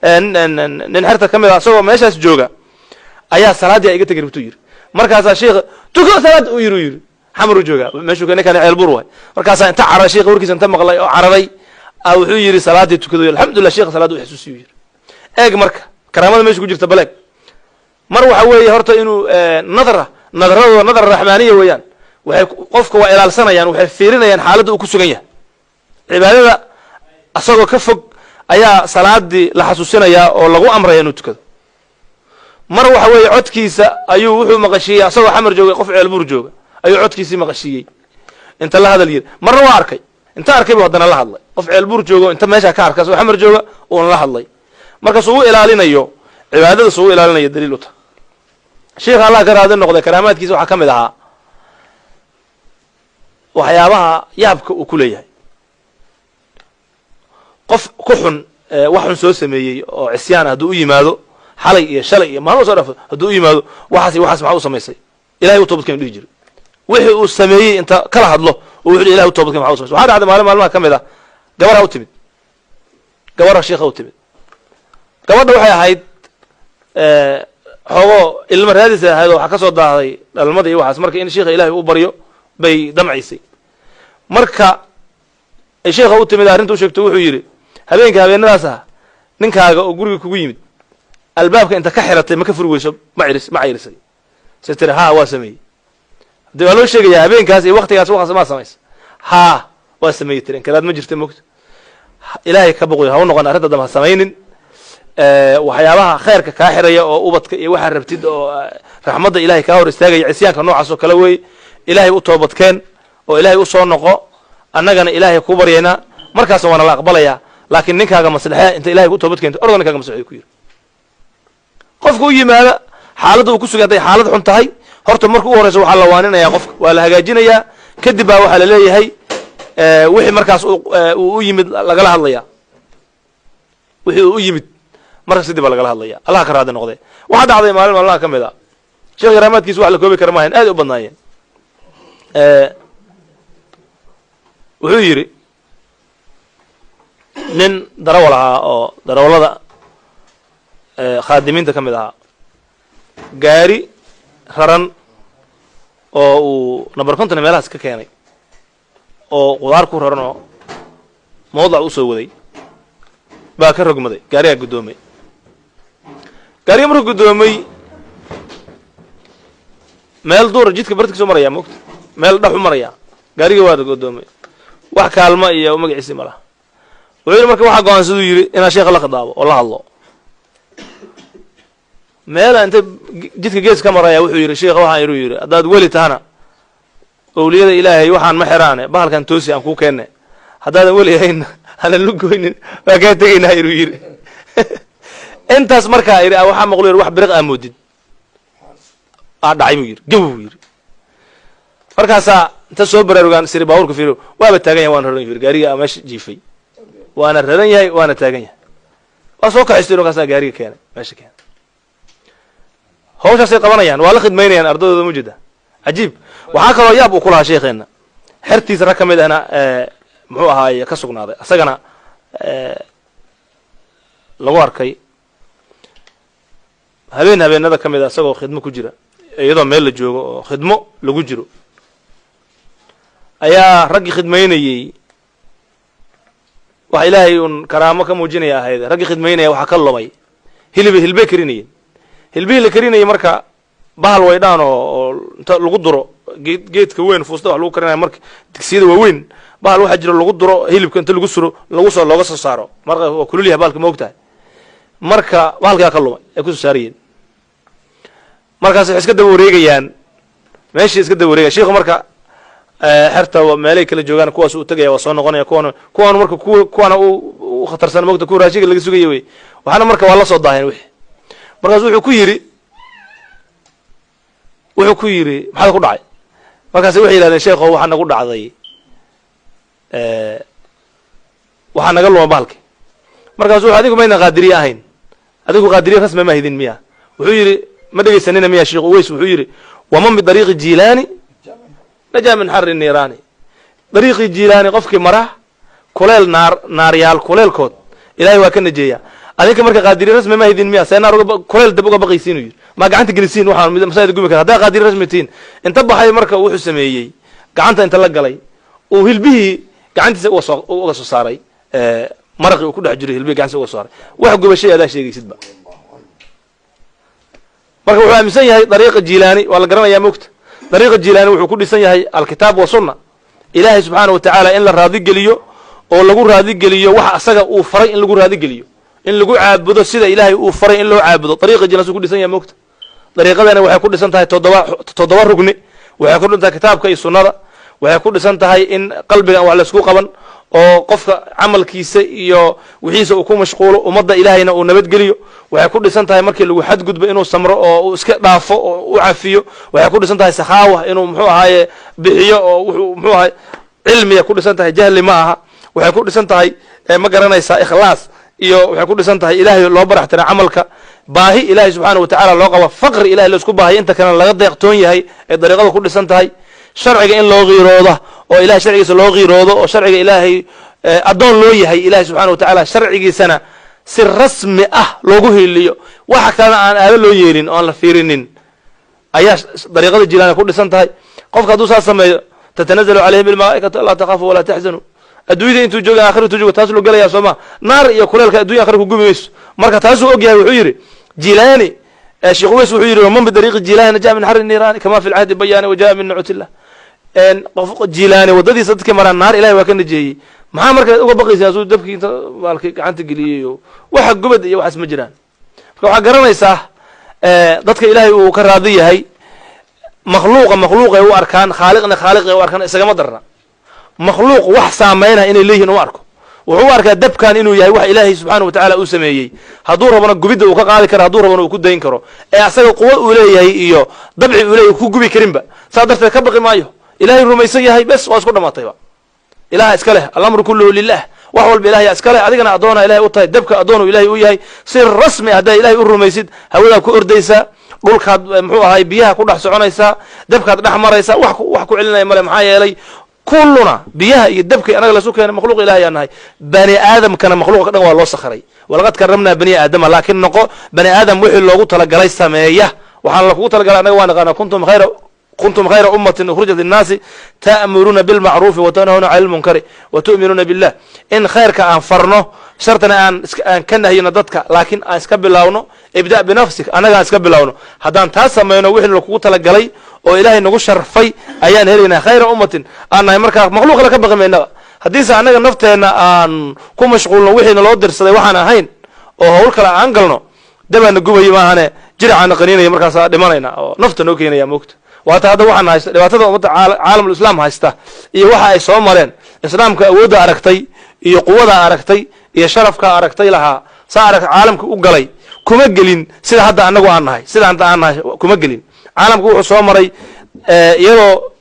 Nin xerta ka mid a asagoo meeshaas jooga ayaa salaaddii iga tegi rabtuu yidhi. Markaasaa sheikha "Tuko salaad" uu yiri, u yidhi. Xamar uu joogaa meeshuu, ninkan Ceelbuur waay. Markaasaa inta cararay sheikha warkiisa inta maqlay oo cararay wuxuu yidhi salaaddii tukado. Alxamdulillah, sheikha salaadda u xasuusiyu yidhi. Eeg marka karaamada meesha ku jirta baleeg. Mar waxa weeye horta inuu nadra, nadradooda nadra raxmaaniya weeyaan. Waxay qofka waa ilaalsanayaan, waxay fiirinayaan xaaladda uu ku sugan yahay. Cibaadada asagoo ka fog ayaa salaadii la xasuusinayaa oo lagu amraya inuu tukado. Mar waxa weeye codkiisa ayuu wuxuu maqashiiyey asagoo Xamar joogay, qof Ceelbuur jooga ayuu codkiisii maqashiiyey inta la hadal yiri. Marna waa arkay, inta arkay buu haddana la hadlay qof Ceelbuur joogo, inta meesha ka arkay asagoo Xamar jooga uuna la hadlay. Markaas uu ilaalinayo cibaadada, suu ilaalinayo daliil u tahay. Sheikha, Allah ka raadi noqday, karaamaadkiisa waxaa ka mid ahaa waxyaabaha yaabka uu ku leeyahay. Qof ku xun, wax xun soo sameeyey oo cisyaan, hadduu u yimaado xalay iyo shalay iyo maalmo soo dhaafo, hadduu u yimaado, "Waxaas iyo waxaas maxaa u samaysay? Ilahay u toobadkeen," dhihi jiray. Wixii uu sameeyey inta kala hadlo oo wuxuu "Ilahay u toobadkeen, maxaa u samaysay?" Waxaa dhacday maalin maalmaha ka mid ah gabarha u timid, gabarha sheikha u timid. Gabadha waxay ahayd xoogoo ilmo raadis ahayd oo waxaa ka soo daahday dhalmada iyo waxaas. Marka in sheikha Ilahay u baryo bay damcaysay. Marka ay sheikha u timid, arrinta u sheegto, wuxuu yidhi, "Habeenka habeenadaas ah ninkaaga oo guriga kugu yimid, albaabka inta ka xiratay ma ka furi weyso, ma ciris, ma cayrisay?" Se tiri, "Haa, waa sameeyey." De waa loo sheegayaa habeenkaas iyo waktigaas waqaas maa samaysa. "Haa, waa sameeyey," tiri. Inkiraad ma jirta mogta. "Ilaahay ka boqoy, ha u noqon arrinta dambe, ha samaynin. Waxyaabaha khayrka kaa xiraya oo ubadka iyo waxaa rabtid oo raxmadda Ilahay kaa hor istaagaya cisyaanka noocaas oo kale weeye. Ilaahay u toobadkeen oo Ilaahay u soo noqo, annagana Ilaahay ku baryaynaa, markaasna waana la aqbalayaa. Laakiin ninkaaga maslexee, inta Ilahay ku toobad keento ordo ninkaaga maslexee," ku yiri. Qofka u yimaada xaaladda uu ku sugan hadday xaalad xun tahay, horta marka u horeysa waxaa la waaninayaa qofka, waa la hagaajinayaa. Kadib baa waxaa la leeyahay wixii markaas uu u yimid lagala hadlaya. Wixii uu u yimid markaas kadib baa lagala hadlaya. Allah ka raadi noqdee, waxaa dhacday maalin maalmaha ka mid a, sheekh yaraamaadkiisa wax la koobi kara maahayn, aad u badnaayeen. Wuxuu yidhi nin darawal ahaa oo darawallada khaadimiinta ka mid ahaa, gaari raran oo uu number 50 meelahaas ka keenay oo qudaar ku raran oo mawdac usoo waday baa ka rogmaday. Gaarigaa guddoomay. Gaariga markuu guddoomay, meel duura jidka bartkiisu maraya mogta, meel dhaxu maraya, gaariga waa guddoomay. Wax kaalma iyo magaciisi ma laha. Wuxuu yidhi marka waxaa go-aansaduu yidhi inaan sheekha la khitaabo oo la hadlo. Meela inta jidka gees ka maraya wuxuu yidhi, "Sheikha, waxaan inuu yidhi, haddaad weli tahana owliyada Ilaahay waxaan ma xiraane, bahalkan toosi aan kuu keenne. Haddaadan weli ahayn hanan lu goynin, waa kaa tegaynaa," inuu yidhi. Intaas markaa yidhi waxaa maqlu yidhi wax biriq aa moodid aa dhacay buu yidhi, gaw buu yidhi. Markaasaa inta soo baraarugaan siri baabuurka fiiro, waaba taagan yahay, waana raran yidhi. Gaariga aa meesha jiifay waana raran yahay, waana taagan yahay. Waa soo kaxaystay, markaasaa gaariga keenay, meesha keenay. Hawshaasay qabanayaan, waa la khidmaynayaan ardadooda mujida. Cajiib. Waxaa kaloo yaab uu ku lahaa sheekheena, xertiisa rag ka mid ahna muxuu ahaaye ka sugnaaday, asagana lagu arkay habeen habeenada ka mid a isagoo khidmo ku jira, iyadoo meel la joogo oo khidmo lagu jiro ayaa raggii khidmaynayey, waxa Ilaahay uun karaamo ka muujinaya ahayd, raggii khidmaynaya waxaa ka lumay hilib. Hilbay karinayeen, hilbihii la karinayay. Marka bahal waydhaan oo inta lagu duro geed, geedka weyn fuusta wax lagu karinaya, marka digsiyada waaweyn bahal waxaa jira lagu duro hilibka, inta lagu suro lagu soo looga soo saaro. Marka waa kulul yahay bahalka, ma og tahay? Marka bahalkaa ka lumay ay kusoo saarayeen. Markaas waxay iska daba wareegayaan meeshii, iska daba wareegaya shiiku. Marka xerta meelay kala joogaan, kuwaas uu tegaya, waa soo noqonaya. Kuwan marka kuwana u khatarsan mogta, kuwa raashinka laga sugaya wey. Waxaana marka waa la soo daaheen wixii. Markaas wuxuu ku yidhi, "Maxaad ku dhacay?" Markaas waxay yidhahdeen, "Sheekho, waxaa nagu dhacday, waxaa naga luma bahalki." Markaasu wuxu, "Adigu mayna qaadiriye ahayn? Adigu qaadiriye rasmi ma hidin miya?" Wuxuu yidhi, "Ma dhegaysanina miya?" Sheekh Uweys wuxuu yidhi, "Waman bidariiqi Jilaani najaa min xarri niiraani." Dariiqii Jilaani qofkii mara kuleel naar, naaryaal kuleelkood Ilahay waa ka najeeya. Adinka marka qaadiri rasmi ma haydin miya? See naar uga kuleel dab uga baqaysiin, uu yidhi. Ma gacanta gelisiin waxaan masaajid gubi kara haddaa qaadiri rasmi tihiin. Inta baxay marka wuxuu sameeyey, gacanta inta la galay uu hilbihii gacantiisa uga soo saaray, maraqii uu ku dhex jiray hilbihii gacantiisa uga soo saaray. Wax gubashay adaa sheegaysidba. Marka wuxuu aaminsan yahay dariiqa Jilaani waa la garanayaa, mogta. Dariiqa Jilaani wuxuu ku dhisan yahay alkitaab wa sunna. Ilaahay subxaana wa tacaala in la raadigeliyo oo lagu raadigeliyo waxa asaga uu faray in lagu raadigeliyo, in lagu caabudo sida Ilaahay uu faray in loo caabudo. Dariiqa Jilaani suu ku dhisan yahay, mogta. Dariiqadana waxay ku dhisan tahay toddoba rugni. Waxay ku dhisan tahay kitaabka iyo sunnada. Waxay ku dhisan tahay in qalbiga aan wax laysku qaban oo qofka camalkiisa iyo wixiisa uu ku mashquulo, ummadda Ilaahayna uu nabadgeliyo. Waxay ku dhisan tahay markii lagu xadgudbo inuu samro oo uu iska dhaafo oo u cafiyo. Waxay ku dhisan tahay sakhaawa, inuu muxuu ahaaye bixiyo oo wuxuu muxuu ahaye cilmiya ku dhisan tahay, jahli ma aha. Waxay ku dhisan tahay, ma garanaysaa, ikhlaas iyo waxay ku dhisan tahay Ilaahay loo baraxtira camalka, baahi Ilaahay subxaana wa tacaala loo qabo, faqri Ilahay laisku baahayo, inta kalena laga deeqtoon yahay ay dariiqada ku dhisan tahay. Sharciga in loo qiirooda oo Ilahay sharcigiisa loo qiiroodo oo sharciga Ilaahay addoon loo yahay, Ilahay subxana wa tacaala sharcigiisana si rasmi ah loogu hiiliyo, waxa kalena aan aado loo yeelin oo aan la fiirinin ayaa dariiqada Jilaani ku dhisan tahay. Qofka hadduu saas sameeyo, tatanazalu calayhim almalaa'ikatu anlaa takhaafu walaa taxzanuu. Adduunyada intuu jooga, aakhira intuu joogo, taas loo gelayaa, soo ma? Naar iyo kuleelka addunya akhira ku gubi mayso. Marka taasuu og yahay. Wuxuu yidhi Jilaani, Sheekh Uweys wuxuu yidhi: man bidariiqi Jilaani najaa min xarri niiraani kama fi lcahdi bayaani wa jaa min nucutillah. Qof Jilaani waddadiisa dadkii maraan naar Ilahay waa ka najeeyey. Maxaa marka uga baqaysaa asuu dabkii inta maalkii gacanta geliyey oo waxa gubad iyo waxaas ma jiraan? Marka waxaa garanaysaa dadka Ilaahay uu ka raadi yahay makhluuqa makhluuqay u arkaan, khaaliqna khaaliqay u arkaan. Isagama darna makhluuq wax saameynaya inay leeyihin uma arko. Wuxuu u arkaa dabkan inuu yahay wax Ilaahay subxaana wa tacaala uu sameeyey, hadduu rabana gubidda uu ka qaadi karo, hadduu rabana uu ku dayn karo, ee asaga quwo uu leeyahay iyo dabci uu leeyahay ku gubi karinba. Saa darteed ka baqi maayo. Ilaahay rumaysan yahay, bes, waa isku dhamaatayba. Ilaha iska leh, alamru kulluhu lilah. Wax walba Ilahay iska leh, adigana addoona Ilahay u tahay. Dabka addoonu Ilahay u yahay si rasmi ah haddaa Ilahay u rumaysid, hawadaa ku ordaysaa, dhulkaad muxuu ahay biyaha ku dhex soconaysaa, dabkaad dhex maraysaa, wax ku celinaya male. Maxaa yeelay kulluna biyaha iyo dabkii anaga lasu keenay, makhluuq Ilahay aan nahay. Bani aadamkana makhluuqa dhan waa loo sakhiray, walaqad karamnaa bani aadama. Laakiin noqo bani aadam wixii loogu talagalay sameeya. Waxaana lakugu talagalay annaga waa naqaanaa: kuntum khayra ummatin ukhrijat linnaasi ta'muruuna bilmacruufi watanahuna cani lmunkari wa tu'minuuna billah. In khayrka aan farno, shartana aan ka nahyino dadka, laakiin aan iska bilowno, ibda binafsik, annaga aan iska bilowno. Haddaan taas samayno, wixii lakugu talagalay oo Ilaahay nagu sharfay ayaan helaynaa, khayra ummatin aan nahay. Markaa makhluuq kale ka baqi maynaba. Haddiise annaga nafteenna aan ku mashquulno wixiina loo dirsaday waxaan ahayn oo hawl kale aan galno, dabaana gubaya maahane, jiracaana qaniinaya, markaasaa dhimanayna oo nafta noo keenaya, moogta. Waata hadda waxaan haysta dhibaatada ummadda caalamul islaam haysta iyo waxa ay soo mareen. Islaamka awoodda aragtay iyo quwada aragtay iyo sharafka aragtay lahaa, saa arag caalamka u galay, kuma gelin sida hadda anagu aan nahay, sida hadda aan nahay kuma gelin. Caalamku wuxuu soo maray iyadoo